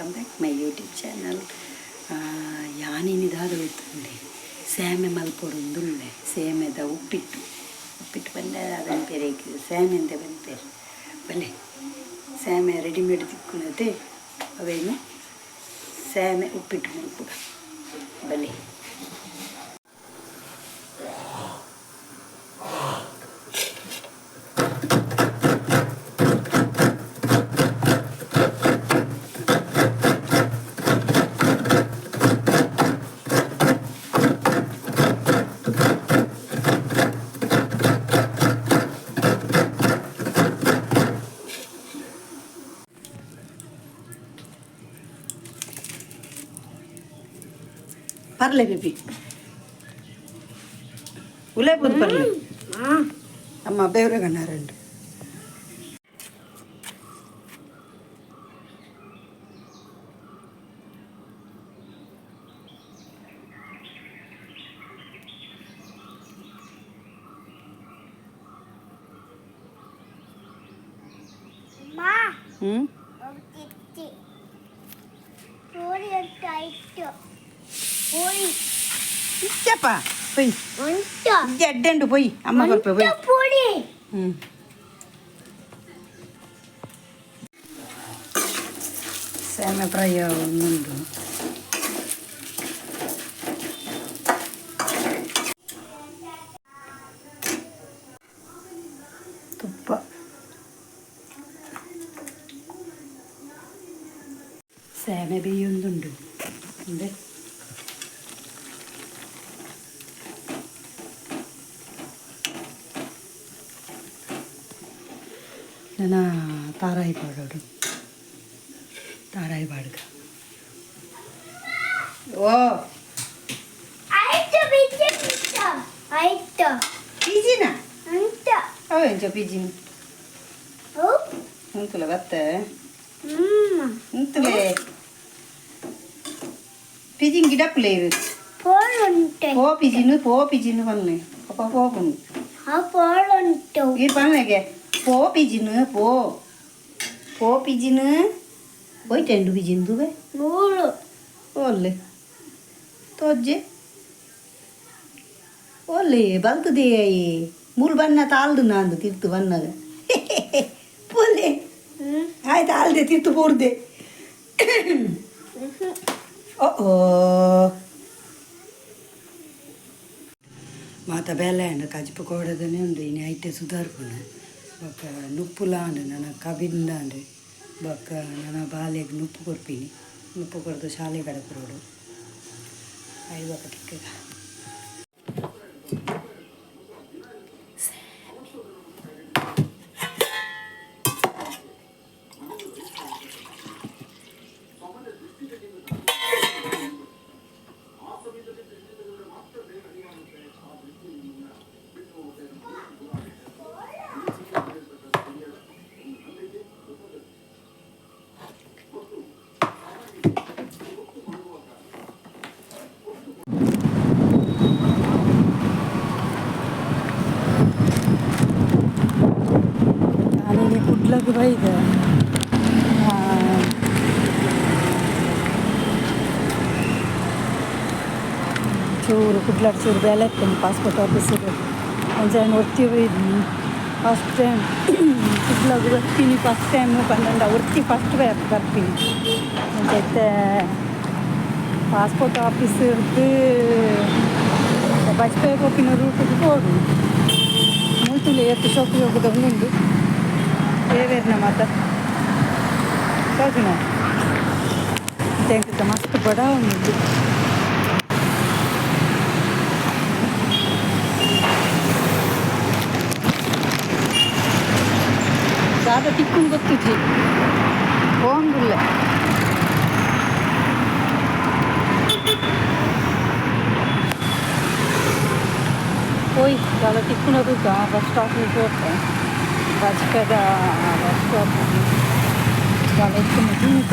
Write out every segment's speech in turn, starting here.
Welcome back my YouTube channel. ಯಾನಿನಿ ದಾದ ಗೊತ್ತುಂಡೆ ಸೇಮೆ ಮಲ್ಪೊಡುಂದುಲ್ಲೆ ಸೇಮೆದ ಉಪ್ಪಿಟ್ಟು ಉಪ್ಪಿಟ್ಟು ಪಂಡ ಅದನ್ ಪೆರೇಗ್ ಸೇಮೆ ಅಂತೆ ಪನ್ಪೆರ್ ಬಲೆ ಸೇಮೆ ರೆಡಿಮೇಡ್ ತಿಕ್ಕುನತೆ ಅವೇನು ಸೇಮೆ ಉಪ್ಪಿಟ್ಟು ಮಲ್ಪುಗ ಬಲೆ. ಪರ್ಲೆ ಬೇಬಿ ಉಲೇ ಪೂದು ಪರ್ಲೆ ಅಮ್ಮ ಬೇವ್ರೆ ಗಣ್ಣಾರಂಡು. ಮಾ. ಹ್ಞೂ. ಹೋಗ್ತಿತ್ತಿ ಕೋಳಿ ಅಂತ ಇತ್ತು ಕೋಳಿ. ಇಚ್ಚಪ್ಪ ಪೊಯ್. ಉಂಟ. ಎಡ್ಡೆಂಡು ಪೊಯ್ ಅಮ್ಮ ಕೊರ್ಪೆ ಪೊಯ್. ಪುಡಿ. ಹ್ಞೂ ಸೇಮೆ ಫ್ರೈ ಒಂದುಂಡು. ತುಪ್ಪ ಸೇಮೆ ಬೇಯೊಂದುಂಡು ಅಂದೆ. ನನ್ನ ತಾರಾಯಿ ಪಾಡೋಡು ತಾರಾಯಿ ಪಾಡ್ಗ ಓ. ಆಯ್ತು ಬಿಚ್ಚ ಬಿಚ್ಚ ಆಯ್ತು. ಪಿಜಿನ. ಉಂಟ. ಅವೆಂಚ ಪಿಜಿನ? ಓ. ಉಂತುಲೆ ಬತ್ತೆ. ಹ್ಮ್. ಉಂತುಲೆ ಪಿಜಿನ್ ಗಿಡಪ್ಪುಲೆ ಇರು. ಪೋಲ್ ಉಂಟು. ಪೋ ಪಿಜಿನು ಪೋ ಪಿಜಿನು ಪನ್ನೆ ಅಪ್ಪ ಪೋಪುಂಡು. ಆ ಪೋಲ್ ಉಂಟು. ಈರ್ ಪನ್ನೆಗೆ ಪೋ ಪಿಜಿನು ಪೋ ಪೋ ಪಿಜಿನು ಹೋಯ್ಟೆಂಡು ಪಿಜಿನ್ ತೂವೆ. ನೂರು. ಓಲ್ಲೆ ತೋಜ್ಜೆ ಓಲ್ಲೆ ಬಲ್ತದೆ ಮೂಲು ಬಣ್ಣ ತಾಲ್ದು ನಾಂದು ತಿರ್ತು ಬಣ್ಣಗ ಪೋಲೆ. ಹ್ಮ್. ಆಯ್ತು ಆಲ್ದೆ ತಿರ್ತು ಪೂರ್ದೆ ಓ ಓ ಮಾತ ಬೇಲೆ ಅಂಡ್ ಕಜಿಪು ಕೋಡದನೆ ಉಂಡು ಇನಿ ಐಟೆ ಸುಧಾರ್ಪುಂಡು ಬೊಕ್ಕ ನುಪ್ಪುಲ ಅಂಡ್ ನನ ಕಬಿಂಡ ಅಂಡ್ ಬೊಕ್ಕ ನನ ಬಾಲೆಗ್ ನುಪ್ಪು ಕೊರ್ಪಿನಿ ನುಪ್ಪು ಕೊರ್ದು ಶಾಲೆ ಕಡಪುರೋಡು ಐದು ಬೊಕ್ಕ ತಿಕ್ಕಗ. ನಾನಿನಿ ಕುಡ್ಲಗ್ ಬೈದ ಚೂರು ಕುಡ್ಲಾಡ್ ಚೂರು ಬೇಲೆ ಇತ್ತೇನೆ ಪಾಸ್ಪೋರ್ಟ್ ಆಫೀಸಿಗೆ ಅಂಚ ಒರ್ತಿ ಬೈದಿನಿ ಫಸ್ಟ್ ಟೈಮ್ ಕುಡ್ಲಗ್ ಬರ್ತೀನಿ ಫಸ್ಟ್ ಟೈಮ್ ಪನ್ನೊಂಡ ಒರ್ತಿ ಫಸ್ಟ್ ಬರ್ತೀನಿ ಅಂಚ ಇತ್ತೆ ಪಾಸ್ಪೋರ್ಟ್ ಆಫೀಸ್ ಇರ್ದು ಬಜ್ಪೆ ಪೋಪಿನ ರೂಟಿಗೆ ಪೋಡು ಮುಲ್ತುಂಡು ಏತ್ ಶೋಕು ಶೋಕುದ ಉಂಡು ದೇವೇರ್ನ ಮಾತ ತೋಜುನ ಎಂತ ಮಸ್ತ್ ಬಡ ಉಂಡು. ದಾದ ತಿಕ್ಕುಂಡು ಗೊತ್ತಿಜ್ಜಿ ಹೋಂಗುಲ್ಲೆ. ಪೋಯ್ ದಾದ ತಿಕ್ಕುನದು ಬಸ್ ಸ್ಟಾಪ್ ಪೋತೆ ಬಜ್ಪೆದ ಬಸ್ ಸ್ಟಾಪ್ ದಾದ ಇಕ್ಕುಂಡು ತೂಕ.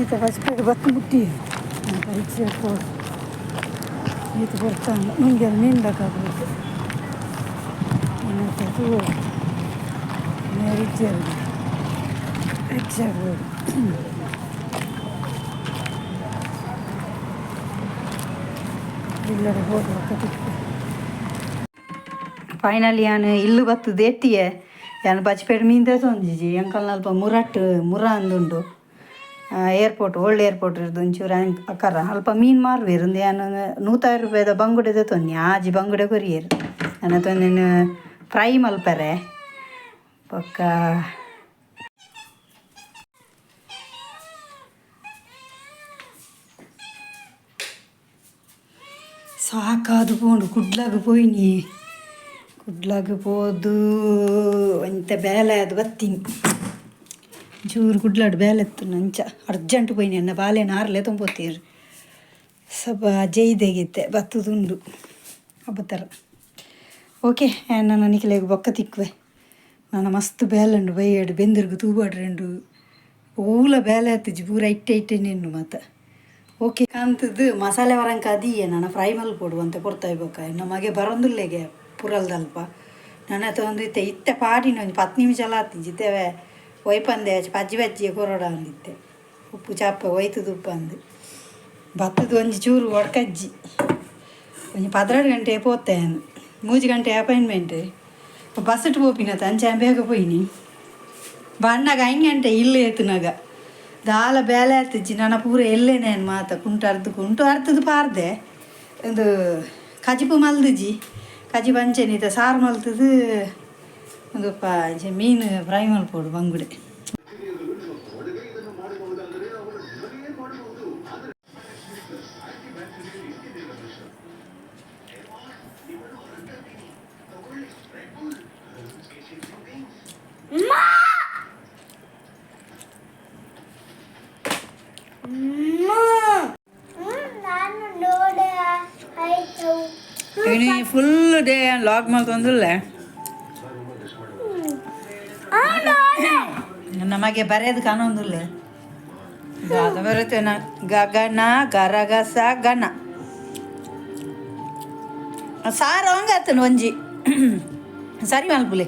ಈತ ಬಸ್ಪೇಡ್ ಬತ್ತು ಮುಟ್ಟಿ ಪರೀಕ್ಷೆ ಪೋಡು ಈತ ಬರ್ತಾನೆ ಮುಂದೆ ಮೀನು ಬೇಕಾಗ್ಬೇಕು. ಇನ್ನೊಂದು ರಿಕ್ಷಾ ರಿಕ್ಷಾ ಬೋಡು. ಇಲ್ಲಡೆ ಹೋದ. ಫೈನಲಿ ಯಾನ್ ಇಲ್ಲು ಬತ್ತು ದೇತಿಯೆ. ಯಾನ್ ಬಜ್ಪೆಡ್ ಮೀನ್ ದೇತೊಂದಿಜಿ. ಎಂಕಲ್ನ ಅಲ್ಪ ಮುರಟ್ ಮುರ ಅಂದುಂಡು ಏರ್ಪೋರ್ಟ್, ಓಲ್ಡ್ ಏರ್ಪೋರ್ಟ್ ಇರ್ದು ಒಂಚೂರು ಅಕ್ಕರ ಅಲ್ಪ ಮೀನು ಮಾರುವೆರ್. ಉಂದು ಯಾನ್ 150 ರೂಪಾಯಿದ ಬಂಗುಡೆ ದೆತೊನ್ನಿ. ಆಜಿ ಬಂಗುಡೆ ಕೊರಿಯೆರ್. ನನ ತೊಂದೆನ್ ಫ್ರೈ ಮಲ್ಪರೆ. ಬೊಕ್ಕ ಸಾಕಾದ್ ಪೋಂಡು. ಕುಡ್ಲಗ್ ಪೋಯಿನಿ. ಕುಡ್ಲಗ್ ಪೋದು ಒಂತೆ ಬೇಲೆ ಆದ್ ಬತ್ತೀನಿ. ಚೂರು ಕುಡ್ಲಡ್ ಬೇಲೆ ಇತ್ತು. ಅಂಚ ಅರ್ಜೆಂಟ್ ಪೋಯಿನಿ. ಎನ್ನ ಬಾಲೆನ್ ಆರ್ಲೆ ತೊಂಬತ್ತೇರು ಸ್ವಲ್ಪ ಜೈದೆಗಿತ್ತೆ ಬತ್ತುದುಂಡು ಅಬ್ಬತ್ತರ. ಓಕೆ, ನನ್ನ ನಿಕಲೆಗ್ ಬೊಕ್ಕ ತಿಕ್ಕುವೆ. ನನ್ನ ಮಸ್ತ್ ಬೇಲೆ ಉಂಡು. ಬೈಯಡ್ ಬೆಂದಿರ್ಗು ತೂಬಾಡ್ರೆಂಡು. ಓಲ ಬೇಲೆ ಆತಿಜಿ, ಪೂರ ಇಟ್ಟೆ ಇಟ್ಟೆ ನಿನ್ನು ಮಾತ. ಓಕೆ, ಕಾಂತದ್ದು ಮಸಾಲೆ ವರಂಕ ಅದಿಯೆ. ನಾನು ಫ್ರೈ ಮಲ್ಪೊಡು ಅಂತ ಕೊಡ್ತಾ ಬೊಕ್ಕ ಎನ್ನ ಮಗೆ ಬರೊಂದುಲ್ಲೆಗೆ ಪುರಲ್ದಲ್ಪ. ನನ್ನ ಒಂದು ಇತ್ತೆ ಇತ್ತೆ ಪಾಡಿನ ಒಂಜಿ 10 ನಿಮಿಷ ಎಲ್ಲ ಆತಿಜಿ. ಇತ್ತೇವೆ ಒಯ್ಪಂದೆ ಪಜ್ಜಿ ಪಜ್ಜಿ ಕೊರೊಡ ಅಂದಿತ್ತೆ. ಉಪ್ಪು ಚಾಪೆ ಒಯ್ತುದು ಉಪ್ಪು ಅಂದು ಬತ್ತದ. ಒಂಜಿ ಚೂರು ಒಡ್ಕಜ್ಜಿ. ಒಂಜಿ 12 ಗಂಟೆ ಪೋತೆ. 3 ಗಂಟೆ ಅಪಾಯಿಂಟ್ಮೆಂಟ್. ಬಸ್ಸಿಟ್ಟು ಪೋಪಿನತ, ಅಂಚ ಬೇಗ ಪೋಯಿನಿ. ಬಣ್ಣಗ 5 ಗಂಟೆ ಇಲ್ಲು ಏತುನಾಗ ದಾಲ ಬೇಲೆ ಆತಿಜ್ಜಿ. ನನ್ನ ಪೂರ ಎಲ್ಲೇನೇನು ಮಾತ ಕುಂಟು ಅರ್ದು ಕುಂಟು ಅರ್ತದು ಪಾರ್ದೆ. ಒಂದು ಕಜಿಪು ಮಲ್ದಿಜಿ. ಕಜಿಪು ಅಂಚೆನಿತ ಸಾರು ಮಲ್ತದು. ಒಂದು ಪ ಮೀನು ಫ್ರೈ ಮಲ್ಪೊಡು ಬಂಗುಡೆ. ನಾನು ನೋಡ ಆಯ್ತು. ಇನಿ ಫುಲ್ ಡೇ ಲಾಗ್ ಮಲ್ತೊಂದುಲ್ಲೆ. ನಮಗೆ ಬರೆಯೋದು ಕಾಣೊಂದುಲ್ಲೆ. ಗಾದ ಬರುತ್ತೆ. ಗಗನ ಗರಗಸ ಗಣ ಸಾರು ಹಂಗಾತನ. ಒಂಜಿ ಸರಿ ಮಲ್ಪುಲೆ.